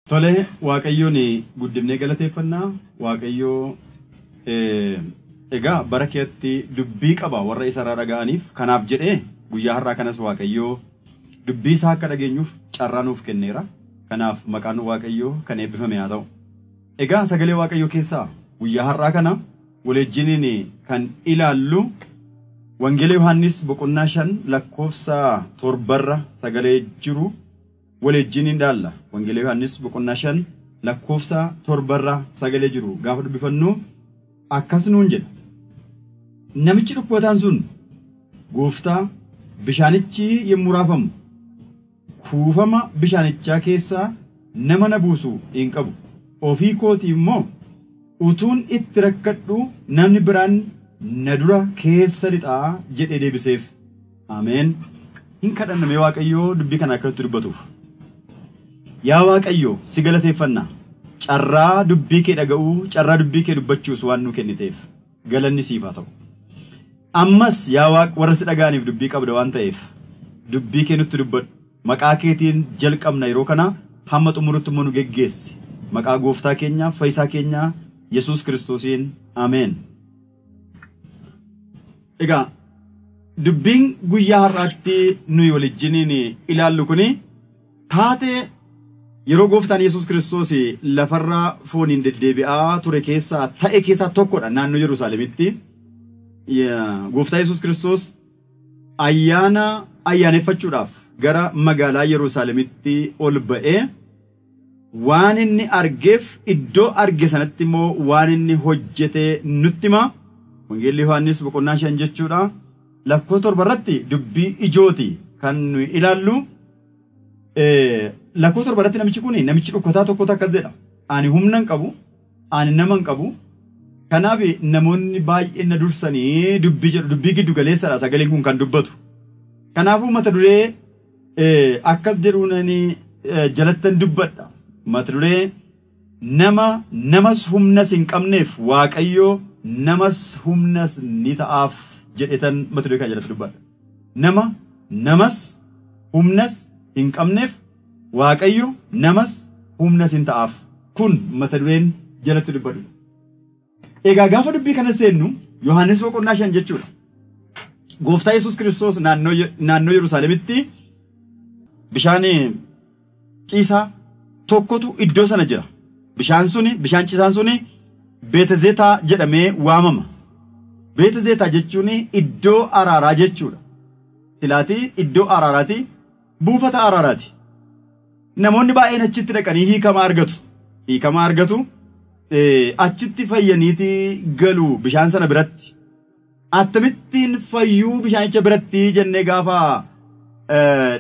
Tole, Waaqayyoon guddifnee galateeffannaa. Waaqayyoo egaa bara keetti dubbii qaba warra isarraa dhaga'aniif. Kanaaf jedhee guyyaa har'aa kanas Waaqayyoo dubbii isaa akka dhageenyuuf carraa nuuf kenneera. Kanaaf maqaan Waaqayyoo kan eebbifame haa ta'u. Egaa sagalee Waaqayyoo keessaa guyyaa har'aa kana waliijjiniin kan ilaallu Wangeela Yohaannis boqonnaa 5 lakkoofsa 7 sagalee jiru waliijjiniin ilaalla. Wangeela Yohaannis boqonnaa 5 lakkoofsa 7 sagalee jiru gaafa dubbifannu akkas nuun jedha. Namichi dhukkubataan sun, "Gooftaa, bishaanichi yommuu raafamu kuufama bishaanichaa keessaa nama na buusu hin qabu. Ofii kootii immoo utuun itti rakkadhu namni biraan na dura keessa lixaa" jedhee deebiseef. Ameen. Hin kadhanname Waaqayyoo dubbii kana akkasitti dubbatuuf. Yaa Waaqayyo, si galateeffanna. Carraa dubbii kee dhaga'uu, carraa dubbii kee dubbachuus waan nu kenniteef galanni siif haa ta'u. Ammas yaa Waaq, warra si dhaga'aniif dubbii qabda waan ta'eef dubbii kee nutti dubbadhu. Maqaa keetiin jalqabna yeroo kana, hamma xumurutti immoo nu geggeessi. Maqaa gooftaa keenyaa, fayyisaa keenyaa Yesuus Kiristoosiin, ameen. Egaa dubbiin guyyaa har'aatti nuyi waliijjiniin ilaallu kuni taatee yeroo gooftaan Yesuus Kiristoos lafarra fooniin deddeebi'aa ture keessaa ta'e keessaa tokkodha naannoo Yerusaalemitti. Gooftaa Yesuus Kiristoos ayyaana ayyaaneffachuudhaaf gara magaalaa Yerusaalemitti ol ba'ee waan inni argeef iddoo arge sanatti immoo waan inni hojjete nutti hima. Wangeelli Yohaannis boqonnaa 5 jechuudha. Lakkoofsa 7 irratti dubbii ijooti kan nuyi ilaallu. Lakkoofsa 7 irratti namichi kun, namichi dhukkataa tokkotu akkas jedha. "Ani humna hin qabu, ani nama hin qabu. Kanaaf namoonni baay'een na dursanii" dubbii jedhu, dubbii giddu galeessadha sagaleen kun kan dubbatu. Kanaafuu mata duree akkas jedhuun jalattan dubbadha. Mata duree "Nama namas humnas hin qabneef Waaqayyo namas humnas ni ta'aaf" jedhetan mata duree kana jalatti dubbadha. Nama namas humnas hin qabneef Waaqayyo namas humnas hin ta'aaf. Kun mata dureen jalatti dubbadhu. Egaa gaafa dubbii kana seennu, Yohaannis boqonnaa 5 jechuudha. Gooftaa Yesuus Kiristoos naannoo Yerusaalemitti bishaan ciisaa tokkotu iddoo sana jira. Bishaan suni, bishaan ciisaan suni Beetezeetaa jedhamee waamama. Beetezeetaa jechuun iddoo araaraa jechuudha. Silaatii iddoo araaraati, buufata araaraati. Namoonni baay'een achitti dhaqanii hiikama argatu. Hiikama argatu. Achitti fayyaniiti galu bishaan sana biratti. Akkamittiin fayyuu bishaanicha biratti jennee gaafa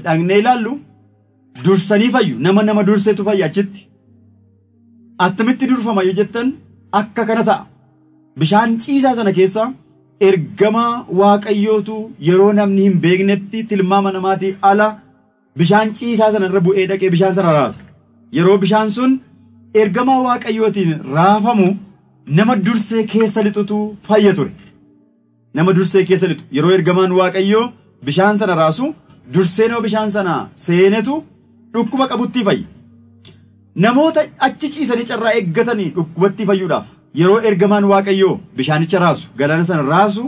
dhaqnee ilaallu, dursanii fayyu. Nama durseetu fayya achitti. Attamitti durfama yoo jettan, akka kana ta'a. Bishaan ciisaa sana keessa ergama Waaqayyootu yeroo namni hin beeknetti tilmaama namaatii ala bishaan ciisaa sana irra bu'ee dhaqee bishaan sana raasa. Yeroo bishaan sun ergama Waaqayyootiin raafamu nama dursee keessa lixutu fayya ture. Nama dursee keessa lixu, yeroo ergamaan Waaqayyoo bishaan sana raasu, dursee nama bishaan sana seenetu dhukkuba qabutti fayya. Namoota achi ciisanii carraa eeggatanii dhukkubatti fayyuudhaaf, yeroo ergamaan Waaqayyoo bishaanicha raasu, galaana sana raasu,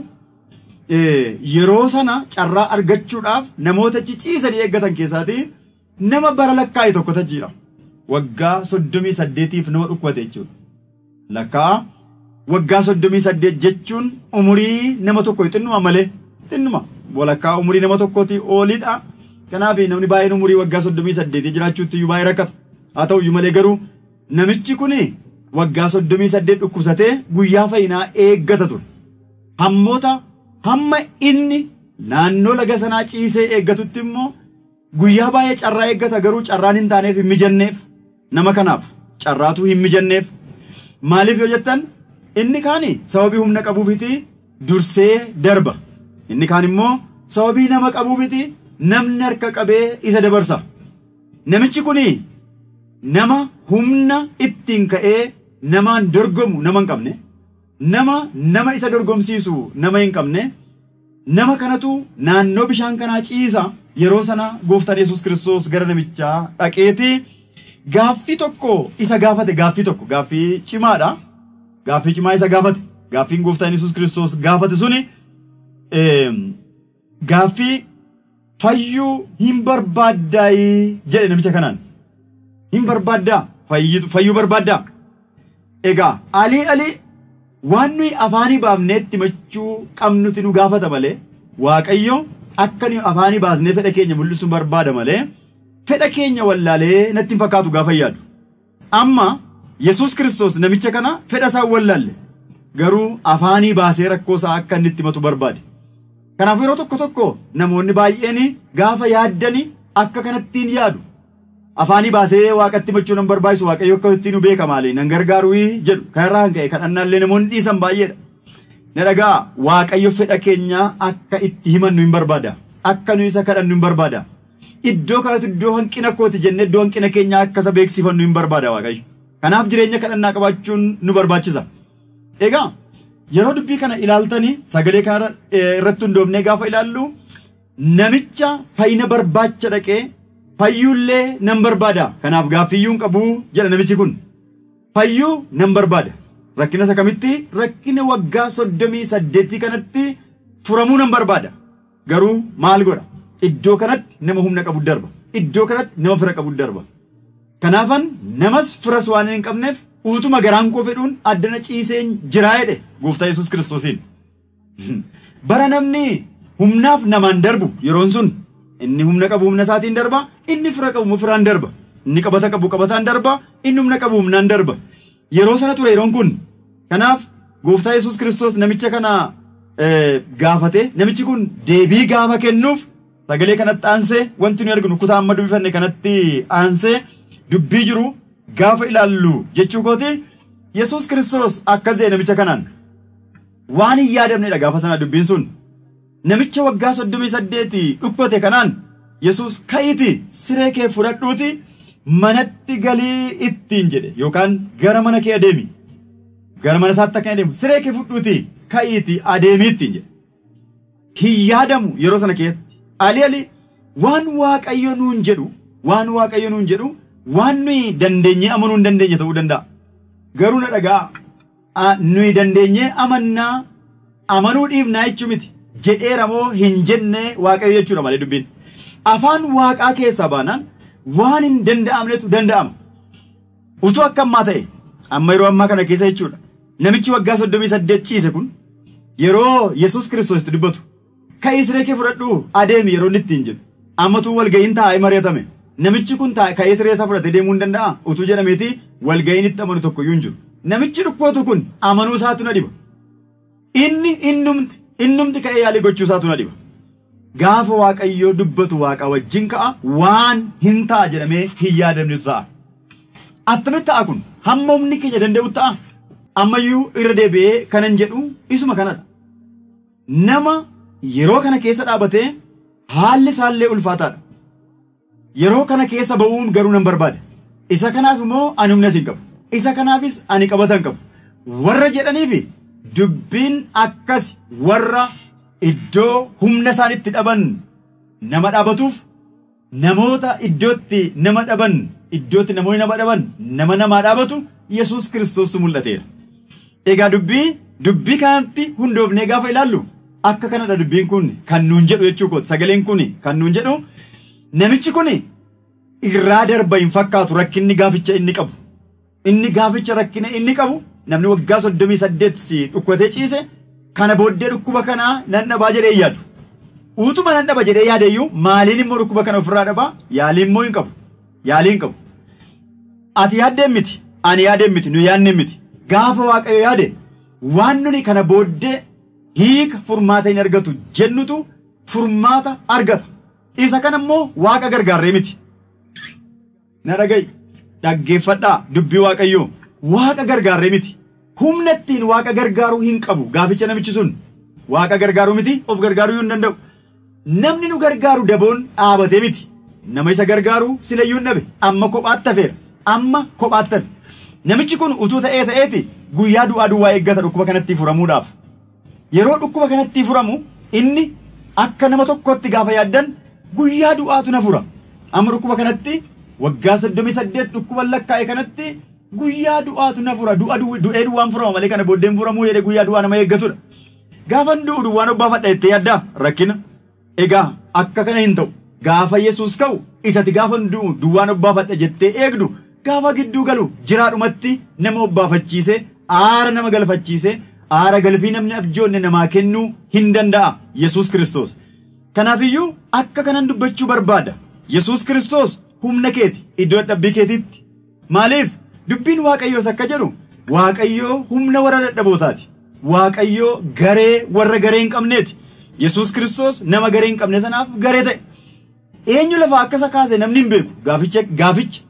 yeroo sana carraa argachuudhaaf namoota achi ciisanii eeggatan keessaatii nama bara lakkaa'e tokkotu jira. Waggaa 38f nama dhukkubate jechuudha. Lakkaa'a, waggaa 38 jechuun umurii nama tokko xinnuma malee, xinnuma walakkaa umurii nama tokkooti oolidha. Kanaaf namni baay'een umurii waggaa 38 jiraachuutti iyyuu baay'ee rakkata. Haa ta'u iyyuu malee garuu namichi kun waggaa 38 dhukkubsatee guyyaa fayyinaa eeggata ture. Hammoota hamma inni naannoo laga sanaa ciisee eeggatutti immoo guyyaa baay'ee carraa eeggata, garuu carraan hin taaneef, hin mijanneef. Nama kanaaf carraatu hin mijanneef. Maaliif yoo jettan, inni kaani sababii humna qabuufiti dursee darba. Inni kaan immoo sababii nama qabuufiti namni harka qabee isa dabarsa. Namichi kuni nama humna ittiin ka'ee namaan dorgomu nama hin qabne, nama isa dorgomsiisu nama hin qabne, nama kanatu naannoo bishaan kanaa ciisa. Yeroo sana gooftaan Yesuus Kiristoos gara namichaa dhaqeeti Gaaffii tokko isa gaafate, gaaffii tokko, gaaffii cimaadha. Gaaffii cimaa isa gaafate. Gaaffiin gooftaan Yesuus Kiristoos gaafate suni gaaffii fayyuu hin barbaaddaayii jedhe namicha kanaan. Hin barbaaddaa, fayyuu barbaaddaa. Egaa alii waan nuyi afaanii baafnee itti machuu qabnuti nu gaafata malee Waaqayyo akka nuyi afaanii baasnee fedha keenya mul'isuu barbaada malee fedha keenya wallaalee natti hin fakkaatu gaafa yaadu. Amma Yesuus Kiristoos namicha kana fedha isaa wallaalle garuu afaanii baasee rakkoo isaa akka inni itti himatu barbaade. Kanaaf yeroo tokko tokko namoonni baay'een gaafa yaaddani akka kanattiin yaadu. Afaanii baasee waaqatti himachuu nan barbaachisu, Waaqayyo akka ittiin nu beeka malee nan gargaaruu jedhu. Kanarraa kan ka'e kadhannaallee namoonni dhiisan baay'eedha. Na dhagaa, Waaqayyo fedha keenya akka itti himannu hin barbaada. Akka nu isa kadhannu hin barbaada. Iddoo kanatti iddoo hanqina kooti jennee iddoo hanqina keenya akka isa beeksifannu hin barbaada Waaqayyo. Kanaaf jireenya kadhannaa qabaachuun nu barbaachisa. Egaa yeroo dubbii kana ilaaltanii sagalee kana irratti hundoofnee gaafa ilaallu namicha fayyina barbaacha dhaqee fayyuullee nan barbaada. Kanaaf gaaffiyyuu hin qabu jedha namichi kun. Fayyuu nan barbaada. Rakkina isa kamitti? Rakkina waggaa 38 kanatti furamuu nan barbaada. Garuu maal godha? Iddoo kanatti nama humna qabu darba. Iddoo kanatti nama fira qabu darba. Kanaafan namas firas waan hin qabneef utuma garaan koo fedhuun addana ciiseen jiraa jedhe gooftaa Yesuus Kiristoosiin. Bara namni humnaaf namaan darbu yeroon sun inni humna qabu humna isaatiin darba, inni fira qabu firaan darba, inni qabata qabu qabataan darba, inni humna qabu humnaan darba. Yeroo sana ture yeroon kun. Kanaaf gooftaa Yesuus Kiristoos namicha kana gaafate, namichi kun deebii gaafa kennuuf sagalee kanatti aansee wanti nuyi arginu kutaa amma dubbifanne kanatti aansee dubbii jiru gaafa ilaallu jechuu kooti. Yesuus Kiristoos akkas jedhe namicha kanaan. Waan hin yaadamnedha gaafa sana dubbiin sun. Namicha waggaa 38 dhukkubate kanaan Yesuus ka'iiti siree kee fudhadhuuti manatti galii ittiin jedhe, yookaan gara mana kee adeemi. Gara mana isaatti akka adeemu siree kee fudhuuti ka'iiti adeemi ittiin jedhe. Hin yaadamu yeroo sana keessatti. Ali waan Waaqayyo nuun jedhu, waan Waaqayyo nuun jedhu waan nuyi dandeenyee amanuu hin dandeenye ta'uu danda'a. Garuu na dhagaa, nuyi dandeenyee amannaa amanuu dhiifnaa jechuu miti. Jedheera moo hin jenne Waaqayyo jechuudha malee dubbiin. Afaan Waaqaa keessaa baanaan waan hin danda'amnetu danda'ama. Utuu akka ammaa ta'e, amma yeroo ammaa kana keessa jechuudha. Namichi waggaa 38 ciise kun yeroo Yesuus Kiristoos itti dubbatu ka'ii siree kee fudhadhu adeemi yeroo inni ittiin jedhu. Ammatuu walga'iin taa'ee mari'atame. Namichi kun ka'ee siree isaa fudhatee deemuu hin danda'a? Utuu jedhameeti walga'iin itti amanu tokkoyyuu hin jiru. Namichi dhukkootu kun amanuu isaatu na dhiba. Inni innumti ka'ee yaalii gochuu isaatu na dhiba. Gaafa Waaqayyoo dubbatu Waaqa wajjin ka'a, waan hin ta'a jedhamee hin yaadamnetu ta'a. Attamitti ta'a kun? Hamma humni keenya danda'u ta'a. Ammayyuu irra deebi'ee kanan jedhu isuma kanadha. Nama yeroo kana keessa dhaabatee haalli isaallee ulfaataadha. Yeroo kana keessa ba'uun garuu nan barbaada. Isa kanaaf immoo ani humna hin qabu. Isa kanaafis ani qabata hin qabu. Warra jedhaniifi dubbiin akkas warra iddoo humna isaanitti dhaban nama dhaabatuuf, namoota iddootti nama dhaban, iddootti namoonni nama dhaban nama namaa dhaabatu Yesuus Kiristoos mul'ateera. Egaa dubbii kanatti hundoofnee gaafa ilaallu akka kanadha dubbiin kun kan nuun jedhu jechuu kooti. Sagaleen kun kan nuun jedhu namichi kun irraa darba hin fakkaatu rakkinni gaaficha inni qabu. Inni gaaficha rakkina inni qabu namni waggaa 38 dhukkubatee ciise kana booddee dhukkuba kanaa nan dhabaa jedhee yaadu. Utuma nan dhaba jedhee yaadeyyuu maaliin immoo dhukkuba kana ofirraa dhabaa? Yaalii immoo hin qabu. Yaalii hin qabu. Ati yaaddeen miti, ani yaadeen miti, nu yaadneen miti. Gaafa Waaqayyo yaade waan nuni kana booddee hiika furmaata hin argatu jennutu furmaata argata. Isa kana immoo Waaqa gargaarree miti. Na dhaga'i, dhaggeeffadhaa dubbii Waaqayyoo. Waaqa gargaarree miti. Humna ittiin Waaqa gargaaruu hin qabu. Gaaficha namichi sun Waaqa gargaaruu miti, of gargaaruu hin danda'u. Namni nu gargaaru daboon dhaabatee miti. Nama isa gargaaru silayyuu hin dhabe. Amma kophaatti hafeera. Amma kophaatti hafe. Namichi kun utuu ta'ee ta'eeti guyyaa du'aa duwwaa eeggata dhukkuba kanatti furamuudhaaf. Yeroo dhukkuba kanatti furamu inni akka nama tokkotti gaafa yaaddan guyyaa du'aatu na fura. Amma dhukkuba kanatti Waggaa 38 dhukkuban lakkaa'e kanatti guyyaa du'aatu na fura. Du'ee duwwaan furama malee kana booddeen furamuu jedhee guyyaa du'aa nama eeggatudha. Gaafan du'u duwwaan obbaafadha jettee yaaddaa rakkina. Egaa akka kana hin ta'u. Gaafa Yesuus ka'u isati gaafan du'u duwwaan obbaafadha jettee eegdu gaafa gidduu galu jiraadhumatti nama obbaafachiise aara nama galfachiise aara galfii namni abjoonne namaa kennuu hin danda'a Yesuus Kiristoos. Kanaafiyyuu akka kanan dubbachuu barbaada. Yesuus Kiristoos humna keeti iddoo dadhabbii keetiitti. Maaliif dubbiin Waaqayyoos akka jedhu Waaqayyoo humna warra dadhabootaati. Waaqayyoo garee warra garee hin qabneeti. Yesuus Kiristoos nama garee hin qabne sanaaf garee ta'e. Eenyu lafaa akka isa kaase namni hin beeku. Gaaficha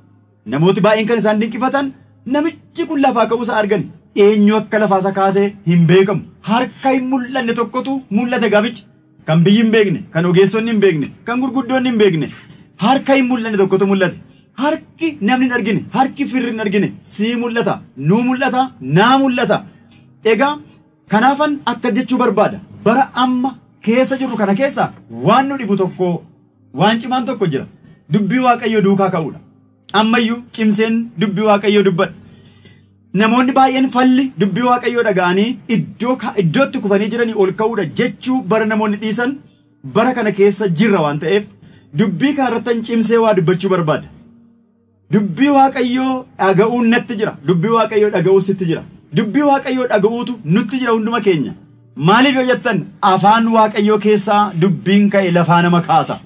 namooti baay'een kan isaan dinqifatan namichi kun lafaa ka'uusaa argan. Eenyu akka lafaa isa kaase hin beekamu. Harka hin mul'anne tokkotu mul'ate gaaficha. Kan biyyi hin beekne, kan ogeessonni hin beekne, kan gurguddoonni hin beekne. Harka hin mul'anne tokkotu mul'ate. Harki namni hin argine, harki firri hin argine sii mul'ata, nuu mul'ata, naa mul'ata. Egaa kanaafan akka jechuu barbaada. Bara amma keessa jirru kana keessa waan nu dhibu tokko, waan cimaan tokko jira. Dubbii Waaqayyoo duukaa ka'uudha. Ammayyuu cimseen dubbii Waaqayyoo dubbadha. Namoonni baay'een falli dubbii Waaqayyoo dhaga'anii iddootti kufanii jiranii ol ka'uudha jechuu bara namoonni dhiisan bara kana keessa jirra waan ta'eef dubbii kanarratti cimsee waa dubbachuu barbaada. Dubbii Waaqayyoo dhaga'uun natti jira. Dubbii Waaqayyoo dhaga'uun sitti jira. Dubbii Waaqayyoo dhaga'uutu nutti jira hunduma keenya. Maaliif yoo jettan afaan Waaqayyoo keessaa dubbiin ka'e lafaa nama kaasa.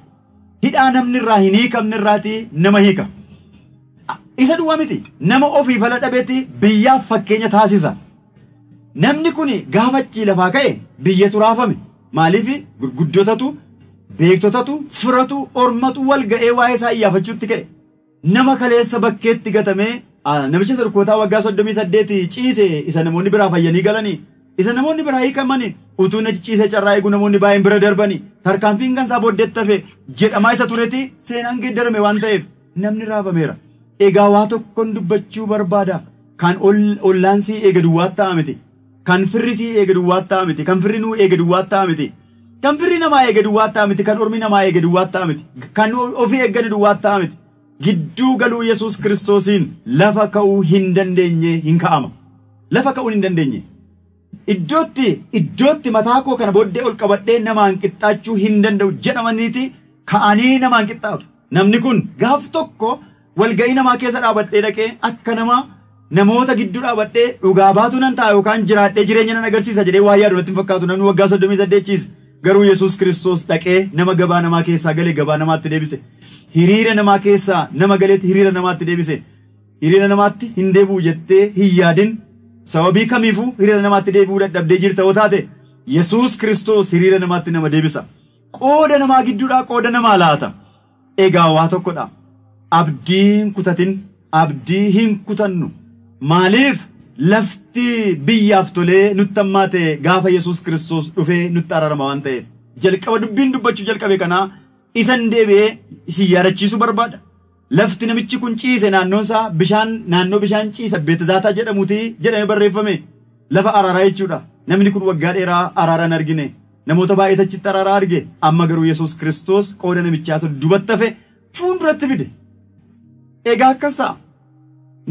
Hidhaa namni irraa hin hiikamne irraatii nama hiika. Isa duwwaa miti. Nama ofii fala dhabeetti biyyaaf fakkeenya taasisa. Namni kun gaafa achii lafaa ka'e biyyatu raafame. Maaliif gurguddootatu, beektotatu, firatu, ormatu wal ga'ee waa'ee isaa iyyaafachuutti ka'e. Nama kaleessa bakkeetti gatamee namicha sadurkootaa waggaa 38 ciise isa namoonni biraa fayyanii galanii isa namoonni biraa hiikamanii utuu inni ciise carraa eeguu namoonni baay'een bira darbanii tarkaanfiin kan isaa booddeetti hafe jedhamaa isa turetti seenaan geeddarame waan ta'eef namni raafameera. Egaa waa tokkoon dubbachuu barbaada. Kan ollaan sii eega duwwaa ta'a miti. Kan firri sii eega duwwaa ta'a miti. Kan firri nuu eega duwwaa ta'a miti. Kan firri namaa eega duwwaa ta'a miti. Kan ormi namaa eega duwwaa ta'a miti. Kan ofii eeggani duwwaa ta'a miti. Gidduu galuu Yesuus Kiristoosiin lafa ka'uu hin dandeenye hin ka'ama. Lafa ka'uu hin dandeenye. Iddootti mataa koo kana booddee ol qabadhee namaan qixxaachuu hin danda'u jedhamaniiti ka'anii namaan qixxaatu. Namni kun gaaf tokko walga'ii namaa keessa dhaabadhee dhaqee akka nama namoota gidduu dhaabadhee dhugaa baatu nan ta'a yookaan jiraadhee jireenya nan agarsiisa jedhee waa yaadu natti hin fakkaatu. Namni waggaa 38 ciise. Garuu Yesuus Kiristoos dhaqee nama gabaa namaa keessaa galee gabaa namaatti deebise. Hiriira namaa keessaa nama galeetti hiriira namaatti deebise. Hiriira namaatti hin deebi'u jettee hin yaadin. Sababii kamiifuu hiriira namaatti deebi'uu dadhabdee jirta yoo taate Yesuus Kiristoos hiriira namaatti nama deebisa. Qooda namaa gidduudhaa qooda namaa laata. Egaa waa tokkodha. Abdii hin kutatin, abdii hin kutannu. Maaliif lafti biyyaaf tolee nutti hammaate gaafa Yesuus Kiristoos dhufee nutti araarama waan ta'eef. Jalqaba dubbiin dubbachuu jalqabe kanaa isan deebi'ee isin yaadachiisuu barbaada. Lafti namichi kun ciise naannoon isaa bishaan naannoo bishaan ciisa Beetizaataa jedhamuuti jedhamee barreeffame. Lafa araaraa jechuudha. Namni kun waggaa dheeraa araara hin argine. Namoota baay'ee achitti araaraa arge. Amma garuu Yesuus Kiristoos qooda namichaa sun dubatti hafe fuulduratti fide. Egaa akkas ta'a.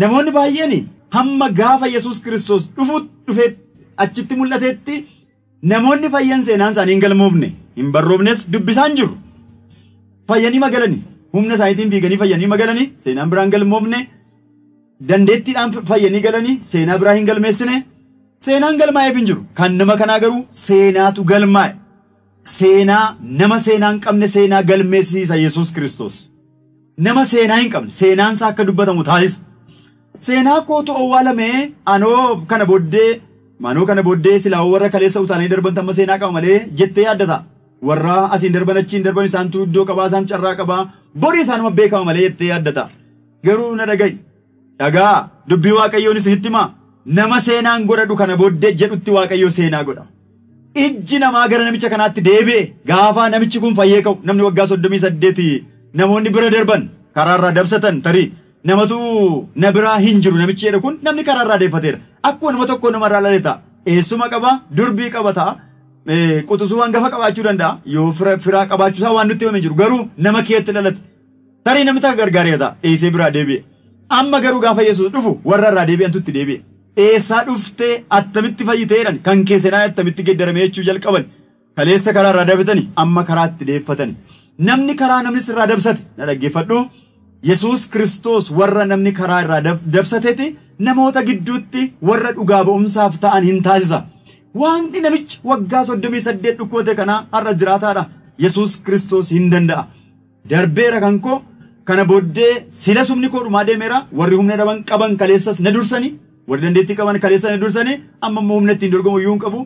Namoonni baay'een hamma gaafa Yesuus Kiristoos dhufee achitti mul'atetti namoonni fayyan seenaan isaanii hin galmoofne, hin barroofnes dubbisaan jiru. Fayyanii magalanii, humna isaaniitiin fiiganii fayyanii magalanii seenaan biraa hin galmoofne, dandeettiidhaan fayyanii galanii seenaa biraa hin galmeessine, seenaan galmaa'eef hin jiru. Kan nama kanaa garuu seenaatu galmaa'e. Seenaa nama seenaa hin qabne seenaa galmeessiisa Yesuus Kiristoos. Nama seenaa hin qabne seenaan isaa akka dubbatamu taasisa. Seenaa kootu owwaalamee anoo kana booddee silaa warra kaleessa utaalanii darban amma seenaa qaba malee jettee yaaddata. Warra asiin darban achiin darban isaantu iddoo qabaa isaan carraa qabaa borii isaanuma beekama malee jettee yaaddata. Garuu na dhaga'i. Dhagaa dubbii Waaqayyoon isinitti himaa. Nama seenaan godhadhu kana booddee jedhutti Waaqayyoo seenaa godha. Ijji namaa gara namicha kanaatti deebi'e gaafa namichi kun fayyee ka'u namni waggaa 38 namoonni bira darban karaarraa dabsatan tarii namatu na biraa hin jiru namichi jedhu kun namni karaarraa deeffateera. Akkuma nama tokko namarraa lalee ta'a. Eessuma qaba, durbii qaba ta'a. Quxisuu hangafa qabaachuu danda'a. Yoo firaa qabaachuusaa waan nutti himame jiru garuu nama keetti dhalate. Tarii namni takka gargaareera ta'a dheessee biraa deebi'e. Amma garuu gaafa Yesuus dhufu warra irraa deebi'antu itti deebi'e. Eessaa dhuftee attamitti fayyiteedhaan kan keessanaa attamitti geeddarame jechuu jalqaban. Kaleessa karaa irraa dabsatani amma karaa itti deeffatani. Namni karaa namni sirraa dabsate na dhaggeeffadhu. Yesuus Kiristoos warra namni karaa irraa dabsateeti namoota gidduutti warra dhugaa ba'umsaaf ta'an hin taasisa. Waaqni namichi waggaa 38 dhukkoote kanaa har'a jiraataadha. Yesuus Kiristoos hin danda'a. Darbeera kan koo kana booddee sila sumni koo dhumaa deemeera. Warri humna dhaban qaban kaleessas na dursani. Warri dandeettii qaban kaleessa na dursani. Amma immoo humna ittiin dorgomu iyyuu hin qabu.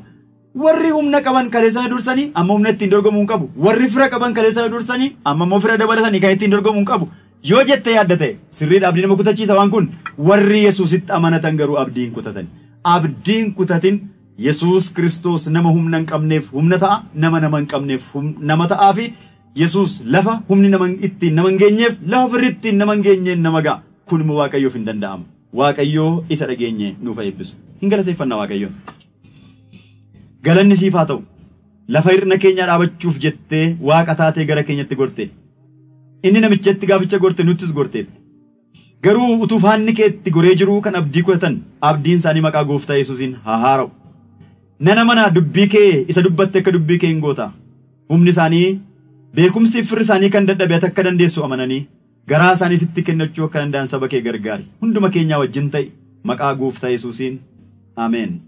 Warri humna qaban kaleessa na dursani. Amma humna ittiin dorgomu hin qabu. Warri fira qaban kaleessa na dursani. Amma immoo fira dabalatanii kan ittiin dorgomu hin qabu. Yoo jettee yaadda ta'e sirriidha abdii nama kutachiisa waan kun warri Yesuusitti amanatan garuu abdii hin kutatan. Abdiin kutatin Yesuus Kiristoos nama humna hin qabneef humna ta'a, nama nama hin qabneef nama ta'aa fi Yesuus lafa humni nama ittiin nama hin geenyeef lafa firri ittiin nama hin geenyeen nama ga'a. Kun immoo Waaqayyoof hin danda'amu. Waaqayyoo isa dhageenye nuuf haa eebbisu. Hin galateeffanna Waaqayyoon. Galanni siif haa ta'u. Lafa hir'ina keenyaa dhaabachuuf jettee Waaqa taatee gara keenyatti gorte. Inni namichatti gaaficha gorte nuttis gorteetti. Garuu utuu faanni keetti goree jiruu kan abdii kutatan abdiin isaanii maqaa gooftaa Yesuusiin haa haara'u. Nana mana dubbii kee isa dubbatte akka dubbii kee hin goota. Humni isaanii beekumsi firri isaanii kan dadhabe ati akka dandeessu amananii garaa isaanii sitti kennachuu akka danda'an saba kee gargaari. Hunduma keenyaa wajjin ta'i maqaa gooftaa Yesuusiin. Ameen.